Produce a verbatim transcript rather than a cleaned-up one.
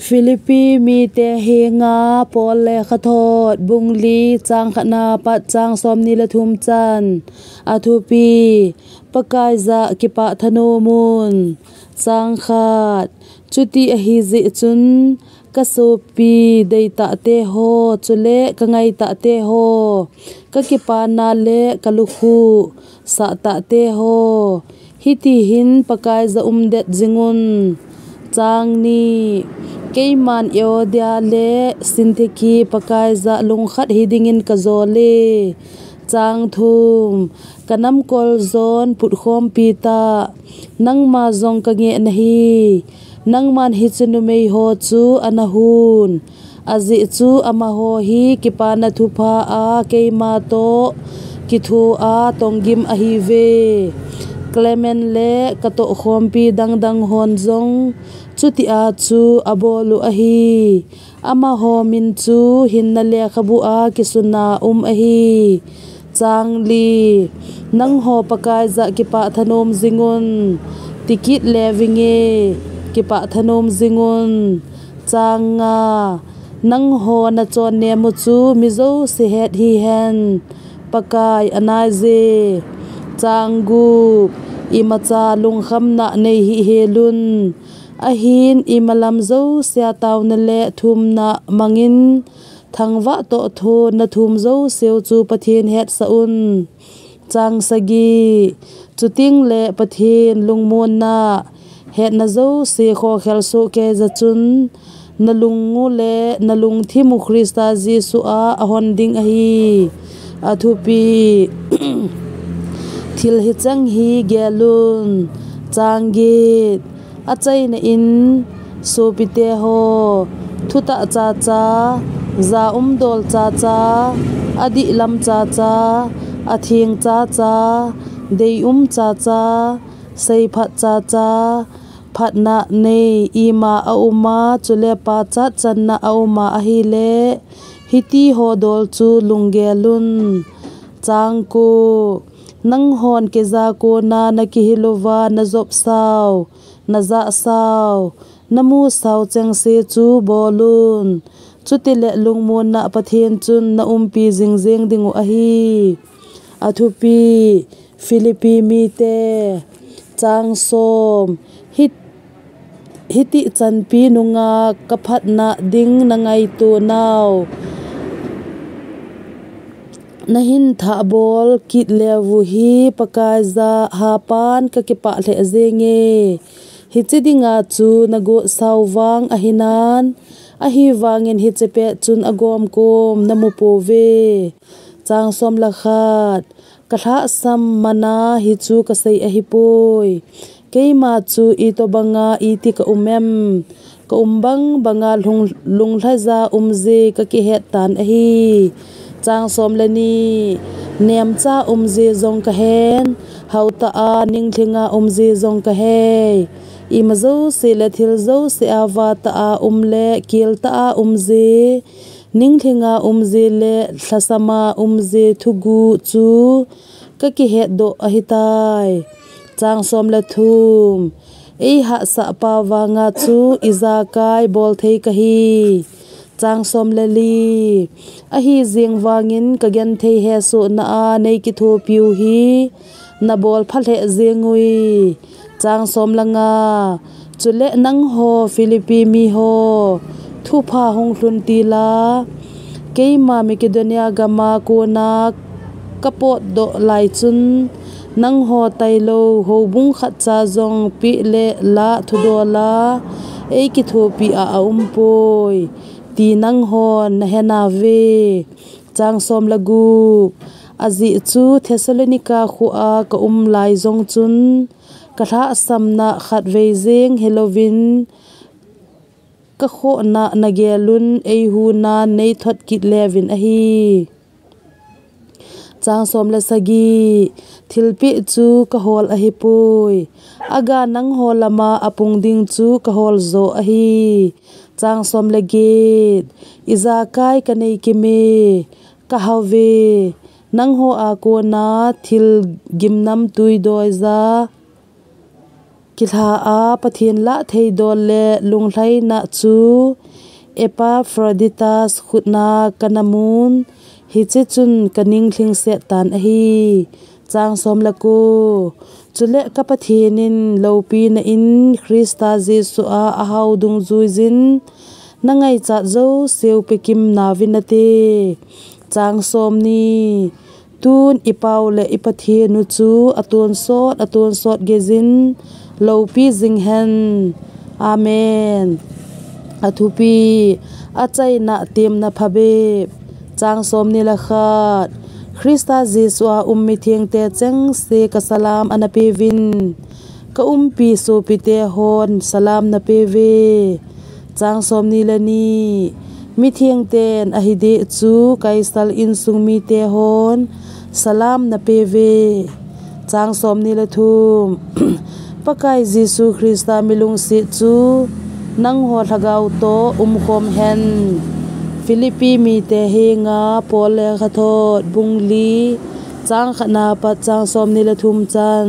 Philippi mite henga Paul lekhathot bung li chang khatna pat chang somni le thum chan. A thupi: Pakai jah kipah thanom un. Chang khat: Chuti ahi jeh chun, ka sopi deitahte ho, chule ka ngaitahte ho, ka kipana le ka lukhuh sahtahte ho, hiti hin Pakai jah umdet jing un. Chang ni: Keiman Euodia le Syntyche Pakai jah lungkhat hi dingin ka jol e. Chang thum: Ka namkol jon putkhompi tah, nangma jong ka ngeh nahi. Nangman hiche numei ho chu ana hun, ajeh chu amaho hi kipana thupha a keima toh kitho a tonggim ahiuve. Clement le ka tohkhompi dangdang hon jong chutia chu abol u ahi. Amaho min chu hinna lekhabu a kisuna um ahi. Chang li: Nangho Pakai jah kipah thanom jing un, tikit le vinge, kipah thanom jing un. Chang nga: Nangho nachon nem u chu mi jouse het hihen, Pakai anai je. Chang gup: Imacha lungkhamna nei hih hel un. Ahin imalam jousea taona le thumna mangin, thangvah toh thon na thum jouseu chu Pathen hetsah un. Chang sagi: Chuteng le Pathen lungmonna hetna jouse khokhel soh kei jeh chun, na lung u le na lungthim u Christa Jesu a ahon ding ahi. A thupi: Thil hicheng hi gel un. Chang get: Achaina in, sopite ho, thutah chacha, jaum dol chacha, adihlam chacha, atheng chacha, deium chacha, seiphat chacha, phatna nei ima aum a, chule pachat channa aum a ahile, hiti ho dol chu lunggel un. Chang ko: Nanghon keija kona nakihil uva najop sao, najah sao, namu sao chengse chu bol un. Chutile lungmonna Pathen chun na umpi jingjeng ding u ahi. A thupi: Philippi mite. Chang som: Hit Hiti chanpi nunga ka phatna ding na ngaito nau, na hin thah bol kit leu hi Pakai jah hapan ka kipah lheh jenge. Hiche dinga chu na got sau vang ahinan, ahivangin hiche pet chun agom kom na mu pouve. Chang som le khat: Ka lhahsam mana hichu ka sei ahipoi. Keima chu itobanga iti ka um em? Ka um bang banga lhung, lunglhaija umje ka kihet tan ahi. Chang som le ni: Nemcha umje jong ka hen, hautah a ninglhinga umje jong ka hei. Ima jouse le thil jouse a vatah a um le keltah a umje, ninglhinga umje le lhasama umje thuguh chu ka kihetdoh ahitai. Chang som le thum: Eihahsah pa vanga chu ijakai bolthei kahi. Chang som le li: Ahi jeng vangin ka genthei hesohna a nei kithopiu hi na bol phalheh jeng ui. Chang som le nga: Chule nangho Philippi miho, thupha hung lhun tila, keima Makedonia gama kona ka potdoh lai chun, nangho tailou houbung khatcha jong peh le lah thudola ei kithopi a aumpoi, ti nanghon na henauve. Chang som le gup: Ajeh chu Thessalonica khoa ka um lai jong chun, ka lhahsamna khatvei jeng hilouvin, ka khohna na gelun ei hunan nei thot kit leuvin ahi. Chang som le sagi: Thilpeh chu ka hol ahipoi. Aga nangho lama apung ding chu ka hol jo ahi. Chang som le get: Ijakai ka nei kime, ka hauve, nangho a kona thil gimnamtui doija kilha a Pathen lah thei dol le lunglhaina chu Epaphroditus khutna kana mun, hiche chun ka ning lhingset tan ahi. Chang som le ko. Chule ka Pathen in lopina in Christa Jesu a ahao dungjuiyin na ngaichat jouse u pekim nauvin nate. Chang som ni. Tun i Pau le i Pathen u chu atonsot, atonsot geiyin lopi jing hen. Amen. Athupi, achaina temna phabep. Chang som ni le khat. Christa Jesu a um mithengte chengse ka salam ana peuvin. Ka umpi sopite hon salam na peuve. Chang som ni le ni. Mithengten ahi deh chu Kaisar insung mite hon salam na peuve. Chang som ni le thum. Pakai Jesu Christa milungset chu nangho lhagao toh umkhom hen. Philippi mite henga Paul lekhathot bung li chang khatna pat chang som ni le thum chan.